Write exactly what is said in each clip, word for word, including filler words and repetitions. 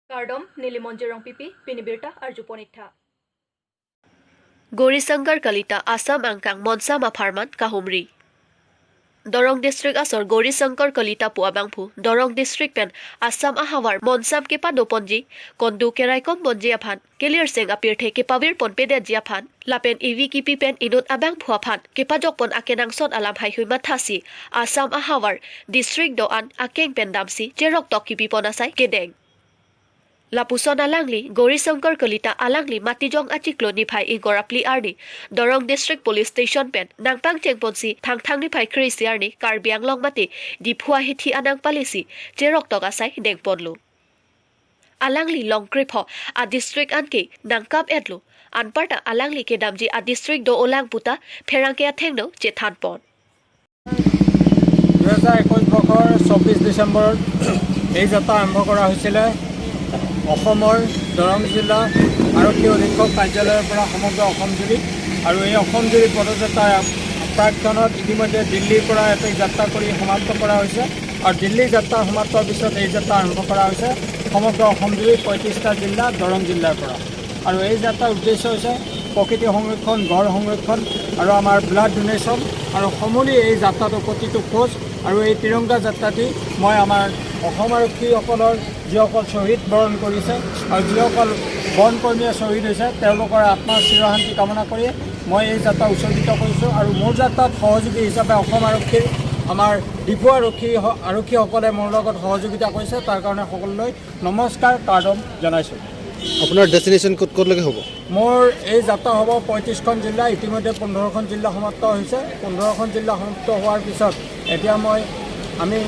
Kardom, neli Monjir Rongpipi, pini birta arjupon iktha. Gauri Shankar Kalita Assam angkang monsam apharman kahumri. Dorong district asor Gauri Shankar Kalita pu abangphu Dorong district pen Assam ahavar monsam kepadoponji, kondu keraikom ponji aphan, kelirseng apirthe kepavirpon pedetji aphan, lapen evi kipi pen inut abangphu aphan kepajokpon akenangsot alam haihui mathasi, Assam ahavar district do-an akeng pen damsi cheroktok kipipon asai kedeng. Lapuson alangli Gauri Shankar Kalita alangli Matijong achiklo niphai ingkoi ra phli arni Dorong District Police Station pen nangpangchengponsi Thangthang niphai kre-isi arni Karbi Anglong mate Diphu ahithi anang palisi cheroktok asai dengponlo. Alangli Longkrepho a district anke nangkap-etlo. Anparta alangli kedamji a district do-olang puta pherangke athengno chethanpon. দুহেজাৰ একৈছ বৰ্ষৰ চৌব্বিছ ডিচেম্বৰত এই যাত্ৰা আৰম্ভ কৰা হৈছিলে অসমৰ দৰং জিলা আৰক্ষী অধীক্ষক কাৰ্যালয়ৰ পৰা সমগ্ৰ অসমজুৰি। আৰু এই অসমজুৰি পদযাত্ৰাৰ প্ৰাকক্ষণত ইতিমধ্যে দিল্লীৰ পৰা এপেক যাত্ৰা কৰি সমাপ্ত কৰা হৈছে। আৰু দিল্লী যাত্ৰা সমাপ্তৰ পিছত এই যাত্ৰা আৰম্ভ কৰা হৈছে সমগ্ৰ অসমজুৰি পঁয়ত্ৰিছটা জিলা দৰং জিলাৰ পৰা। আৰু এই যাত্ৰাৰ উদ্দেশ্য হৈছে প্ৰকৃতি সংৰক্ষণ, গড় সংৰক্ষণ আৰু আমাৰ ব্লাড ডোনেশ্যন। আৰু সমূলি এই যাত্ৰাটো প্ৰতিটো খোজ আৰু এই তিৰংগা যাত্ৰাটি মই আমাৰ অসম আৰক্ষীসকলৰ যিসকল শ্বহীদ বৰণ কৰিছে আৰু যিসকল বনকৰ্মীয়ে শ্বহীদ হৈছে, তেওঁলোকৰ আত্মাৰ চিৰশান্তি কামনা কৰি মই এই যাত্ৰা উৎসৰ্গিত কৰিছোঁ। আৰু মোৰ যাত্ৰাত সহযোগী হিচাপে অসম আৰক্ষীৰ আমাৰ ডিফু আৰক্ষী আৰক্ষীসকলে মোৰ লগত সহযোগিতা কৰিছে, তাৰ কাৰণে সকলোলৈ নমস্কাৰ, কাৰ্ডম জনাইছোঁ। আপোনাৰ ডেষ্টিনেশ্যন ক'ত ক'তলৈকে হ'ব? মোৰ এই যাত্ৰা হ'ব পঁয়ত্ৰিছখন জিলা। ইতিমধ্যে পোন্ধৰখন জিলা সমাপ্ত হৈছে। পোন্ধৰখন জিলা সমাপ্ত হোৱাৰ পিছত এতিয়া মই আমি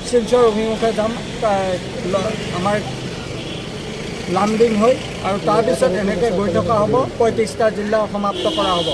শিলচৰ অভিমুখে যাম। কা- ল- আমাৰ লামডিং হৈ আৰু তাৰপিছত এনেকৈ গৈ থকা হ'ব। পঁয়ত্ৰিছটা জিলা সমাপ্ত কৰা হ'ব।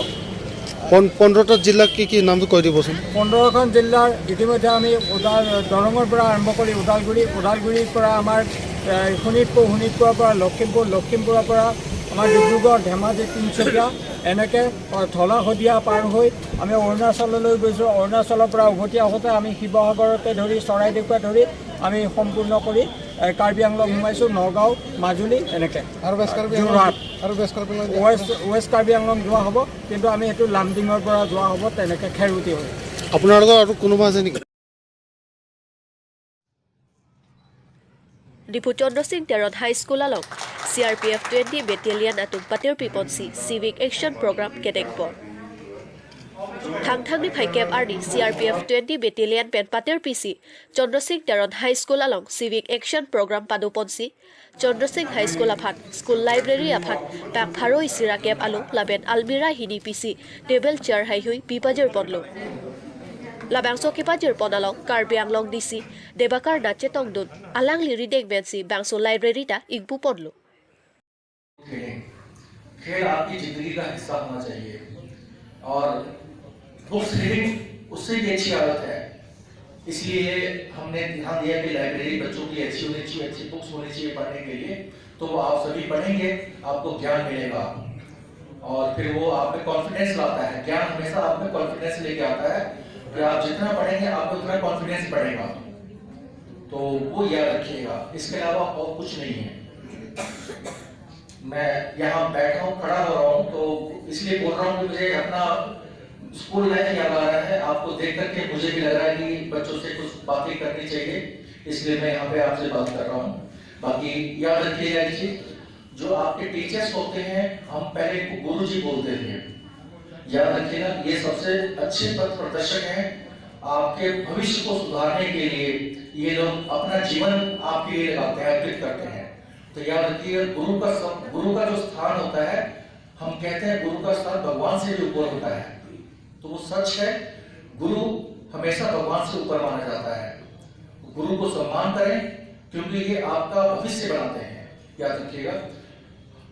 পন- পোন্ধৰটা জিলা কি কি নামটো কৈ দিবচোন। পোন্ধৰখন জিলাৰ ইতিমধ্যে আমি ওদাল দৰঙৰ পৰা আৰম্ভ কৰি ওদালগুৰি, ওদালগুৰিৰ পৰা আমাৰ এ, শোণিতপুৰ, শোণিতপুৰৰ পৰা লখিমপুৰ, লখিমপুৰৰ পৰা আমাৰ ডিব্ৰুগড়, ধেমাজি, তিনিচুকীয়া, এনেকৈ অ, ঢলা শদিয়া পাৰ হৈ আমি অৰুণাচললৈ গৈছোঁ। অৰুণাচলৰ পৰা উভতি আহোঁতে আমি শিৱসাগৰকে ধৰি চৰাইদেউকে ধৰি আমি সম্পূৰ্ণ কৰি এ, কাৰ্বি আংলং সোমাইছোঁ, নগাঁও, মাজুলী, এনেকৈ আৰু ৱেষ্ট কাৰ্বি আংলং যোৰহাট। আৰু ৱেষ্ট কাৰ্বি আংলং ৱেষ্ট ৱেষ্ট কাৰ্বি আংলং যোৱা হ'ব, কিন্তু আমি এইটো লামডিঙৰ পৰা যোৱা হ'ব, তেনেকৈ খেৰকটী হৈ। আপোনাৰ লগত আৰু কোনোবা আছে নেকি? Diphu Chandra Singh Teron High School along C R P F twenty Battalion atum patirpiponsi Civic Action Program kedengpon. Thangthang niphai kep arni C R P F twenty Battalion pen patirpisi Chandra Singh Teron High School along Civic Action Program padoponsi Chandra Singh High School aphan school library aphan bag pharo isi ra kep along lapen almirah hini pisi table chair haihui pipajirponlo. Labangso kepajirpon along Karbi Anglong D C Debakar Nath chetongdun alangli rideng pensi bangso library ta ingpuponlo. खेलें। खेल आपकी जिंदगी का हिस्सा होना चाहिए और books reading उससे भी अच्छी आदत है, इसलिए हमने ध्यान दिया कि लाइब्रेरी बच्चों के लिए अच्छी होनी चाहिए, अच्छी बुक्स होनी चाहिए पढ़ने के लिए। तो वो आप सभी पढ़ेंगे, आपको ज्ञान मिलेगा और फिर वो आप में कॉन्फिडेंस लाता है। ज्ञान हमेशा आप में कॉन्फिडेंस लेके आता है कि आप जितना पढ़ेंगे, आपको उतना कॉन्फिडेंस बढ़ेगा। तो वो याद रखिएगा, इसके अलावा और कुछ नहीं है। मैं यहाँ बैठा हूँ, खड़ा हो रहा हूँ, तो इसलिए बोल रहा हूँ कि मुझे अपना स्कूल लाइफ याद आ रहा है। आपको देख करके मुझे भी लग रहा है कि बच्चों से कुछ बातें करनी चाहिए, इसलिए मैं यहाँ पे आपसे बात कर रहा हूँ। बाकी याद रखिएगा एक चीज, जो आपके टीचर्स होते हैं, हम पहले इनको गुरु जी बोलते थे। याद रखिएगा, ये सबसे अच्छे पथ प्रदर्शक हैं, आपके भविष्य को सुधारने के लिए ये लोग अपना जीवन आपके लिए लगाते हैं, अर्पित करते हैं। तो याद रखिएगा, गुरु का सब गुरु का जो स्थान होता है, हम कहते हैं गुरु का स्थान भगवान से भी ऊपर होता है। तो वो सच है, गुरु हमेशा भगवान से ऊपर माना जाता है। गुरु को सम्मान करें, क्योंकि ये आपका भविष्य बनाते हैं। याद रखिएगा,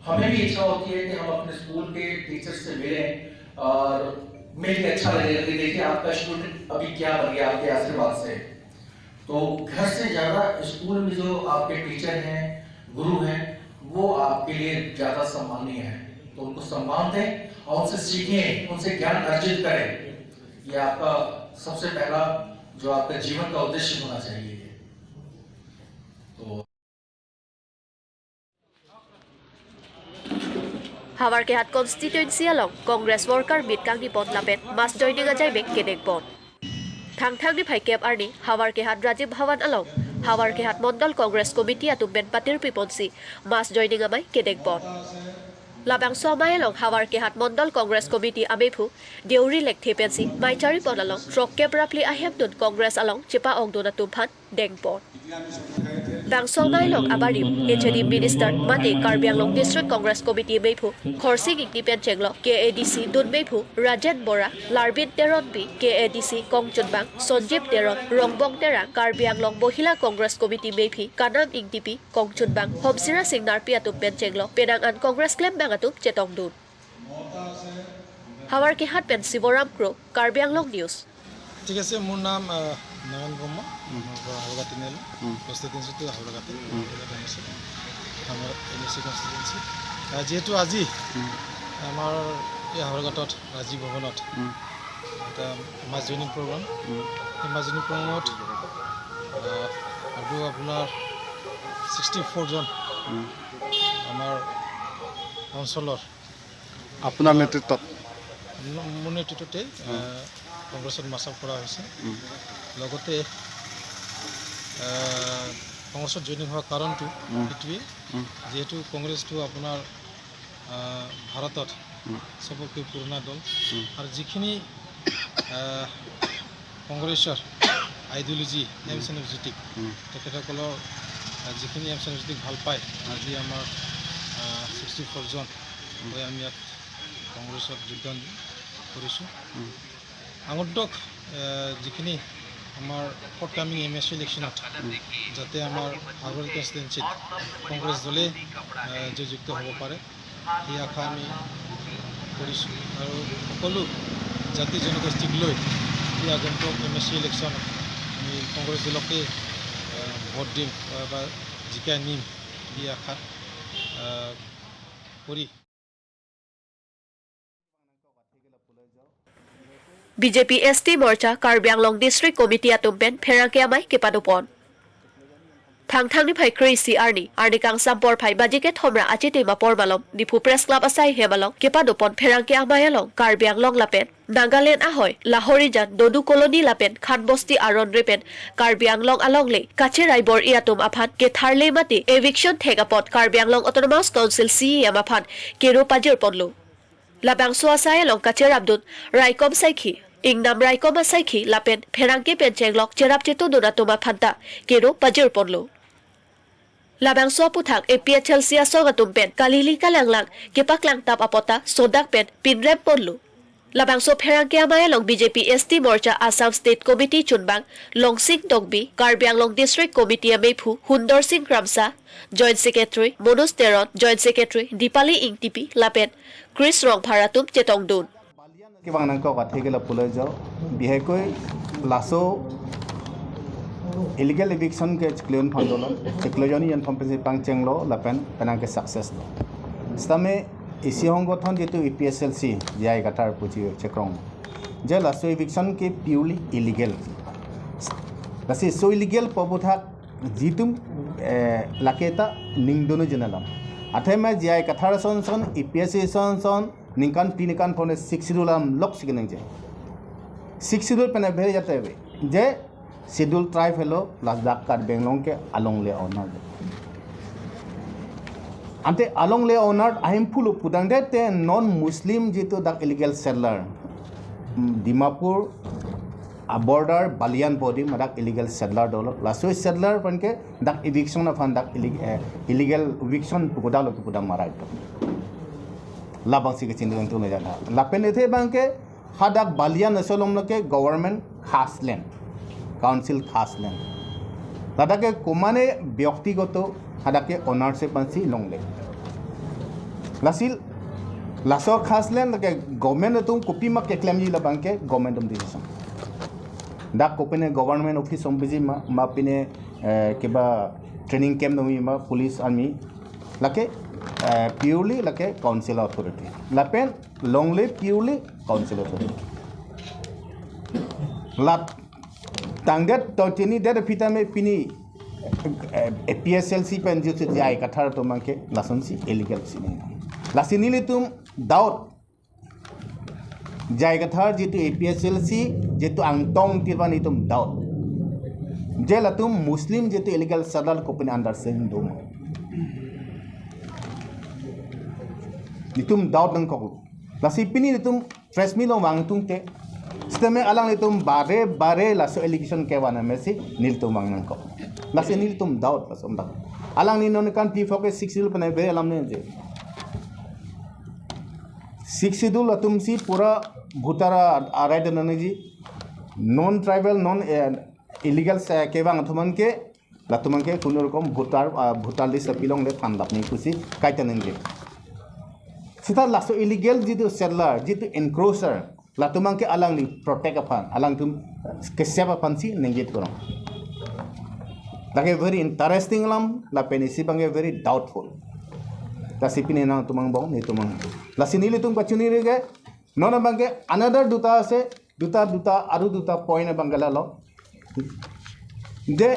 हमें भी इच्छा होती है कि हम अपने स्कूल के टीचर से मिलें और मिल के अच्छा लगेगा कि देखिए आपका स्टूडेंट अभी क्या बन गया आपके आशीर्वाद से। तो घर से ज्यादा स्कूल में जो आपके टीचर हैं, गुरु हैं, वो आपके लिए ज्यादा सम्माननीय है। तो उनको सम्मान दें और उनसे सीखें, उनसे ज्ञान अर्जित करें। ये आपका सबसे पहला जो आपका जीवन का उद्देश्य होना चाहिए। तो Havarkehat constituency along Congress worker meet kangnipon lapen mass joining ajaimek kedengpon. Thangthang niphai kep arni Havarkehat Rajiv Bhavan along Havarkehat Mondol Congress Committee atum pen patirpiponsi mass joining amei kedengpon. Labangso amei along Havarkehat Mondol Congress Committee amephu Deuri Lekthe pensi mei charipon along throkkep ra phli ahemdun Congress along chepa-ongdun atum aphan dengpon. Bangso amei along abarim H A D minister mate Karbi Anglong District Congress Committee mephu Khorsing Ingti pen chenglo K A D C dun mephu Rajen Bora, Larbin Teronpi, K A D C kongchunbang Sonjib Teron, Rongbong Terang, Karbi Anglong Mohila Congress Committee mephi Kanam Ingtipi, kongchunbang Homsira Singnarpi atum pen chenglo penang an Congress klembang atum chetongdun. Havarkehat pen Sivoram Kro, Karbi Anglong News. ঠিক আছে, মোৰ নাম আহ, নয়ন ব্ৰহ্ম। মোৰ ঘৰ হাউৰাঘাট তিনিআলি। উম। কনষ্টিটুৱেঞ্চিটো হাউৰাঘাটে। উম। হাউৰাঘাট এম এছ চি। এম এছ চি কনষ্টিটুৱেঞ্চি। আহ, যিহেতু আজি উম। আমাৰ এই হাউৰাঘাটত ৰাজীৱ ভৱনত উম। এটা মাছ জইনিং প্ৰগ্ৰাম। উম। সেই মাছ জইনিং প্ৰগ্ৰামত আহ, আৰু আপোনাৰ ছিক্সটি ফ'ৰজন উম। আমাৰ অঞ্চলৰ আপোনাৰ নেতৃত্বত মোৰ নেতৃত্বতে আহ, কংগ্ৰেছত মাৰ্চ আপ কৰা হৈছে। উম। লগতে আহ, কংগ্ৰেছত জইনিং হোৱাৰ কাৰণটো উম। এইটোৱেই, উম। যিহেতু কংগ্ৰেছটো আপোনাৰ আহ, ভাৰতত উম। চবতকৈ পুৰণা দল। উম। আৰু যিখিনি আহ, কংগ্ৰেছৰ আইডিঅলজি, এমছ এণ্ড অবজেক্টিভ, উম। তেখেতসকলৰ আহ, যিখিনি এমছ এণ্ড অবজেক্টিভ ভাল পায়, আজি আমাৰ ছিক্সটি ফ'ৰজন হৈ আমি ইয়াত কংগ্ৰেছত যোগদান কৰিছোঁ। উম। আগন্তুক আহ, যিখিনি আমাৰ ফৰ্থকামিং এম এছ চি ইলেকশ্যনত যাতে আমাৰ হাউৰাঘাট কনষ্টিটুৱেঞ্চিত কংগ্ৰেছ দলে আহ, জয়যুক্ত হ'ব পাৰে, সেই আশা আমি কৰিছোঁ। আৰু সকলো জাতি জনগোষ্ঠীক লৈ এই আগন্তুক এম এছ চি ইলেকশ্যনত আমি কংগ্ৰেছ দলকে আহ, ভোট দিম বা- বা জিকাই নিম, এই আশা আহ, কৰি B J P S T Morcha Karbi Anglong District Committee atum pen pherangke amei kepadopon. Thangthang niphai kre-isi arni, arni kangsam porphai baji kethom ra achitim apor malom Diphu Press Club asai hem along kepadopon pherangke amei along Karbi Anglong lapen Nagaland ahoi Lahorijan, Donu Colony lapen Khanbosti aron re pen Karbi Anglong alongle kacherai bor-i atum aphan ketharle mate eviction thek apot Karbi Anglong Autonomous Council C E M aphan kero pajirponlo. Labangso asai along kacherapdun raikom saikhi, ingnam raikom asaikhi lapen pherangke pen chenglok cherap chetondun atum aphanta kero pajirponlo. Labangso aputhak A P H L C asong atum pen kalili kalanglang kepaklangtap apot ta sodak pen pinremponlo. Labangso pherangke amei along B J P S T Morcha Assam State Committee chunbang Longsing Tokbi, Karbi Anglong District Committee amephu Hundor Sing Kramsa, Joint Secretary Manoj Teron, Joint Secretary Dipali Ingtipi lapen Chris Rongphar atum chetongdun. Kevang nangkok athe ke lapu lo jo. Bihekoi laso illegal eviction ke chikleon phandolo. Chikleon yan phampesi pangchenglo lapen penang ke success lo. Sitame isi honggothon jitu A P H L C J I Kathar puji chekrong. Je laso eviction ke purely illegal. Lasi so illegal pu aputhak jitum eh, lake ta ningdunu jenalam. Athema J I Kathar son son, A P H L C son son, ningkan phli ningkan phone Sixth Schedule alam lok sikeneng je. Sixth Schedule pen abhere jate ve. Je Schedule Tribe helo, last dak Karbi Anglong ke alongle owner. Ante alongle owner ahemphu lo pudangdet te non Muslim jitu dak illegal settler. Hmm, Dimapur a border Balian body madak illegal settler dolo. Laso settler pen ke dak eviction aphan dak illeg- eh, illegal eviction pukoda lo pudang marai to. Labangsi kechindon tu na jana. Lapen ethe bang ke hadak Balian asolom lo ke government khas land, council khas land. Ladak ke komane byaktigoto hadak ke ownership ansi longle. Lasil laso khas land ke government atum kopima keklemji labang ke government atum decision. Dak kopine government office om biji ma, ma pine eh, kiba training camp dongji ma police army lake eh, purely lake council authority. Lapen longle purely council authority. Lat tangdet to chini det aphi tame pini eh, A P H L C pen jitu J I Kathar atum abang ke lasonsi illegal si nang. Lasi nelitum doubt. J I Kathar jitu A P H L C jitu angtong tirpan itum doubt. Je latum Muslim jitu illegal settled kopine under sing dum. Itum doubt nangkok. Lasi pini itum press meet along vangtungte. Sitame alanglitum bare bare laso allegation kevan amatsi nelitum vang nangkok. Lasi nelitum doubt laso amdak. Alangli non kan P four ke Sixth Schedule pen ave alam ne je. Sixth Schedule atumsi pura bhutar a-, a right nangji. Non tribal, non, eh, illegal se kevang atum aphan ke, latum aphan ke kono rokom bhutar, ah, bhutar list apilongle thandap ni pusi kaita nangji. Sita laso illegal jitu settler, jitu encroacher, latum aphan ke alangli protect aphan, alangtum kesep aphansi nangji tukurong. Lake very interesting alam, lapen isi abangke very doubtful. Lasi pini nangtum angbong, nelitum angbong. Lasi nelitum kachiningri ke, non abangke another duta ase, duta, duta, aru duta point abangke lalo. Je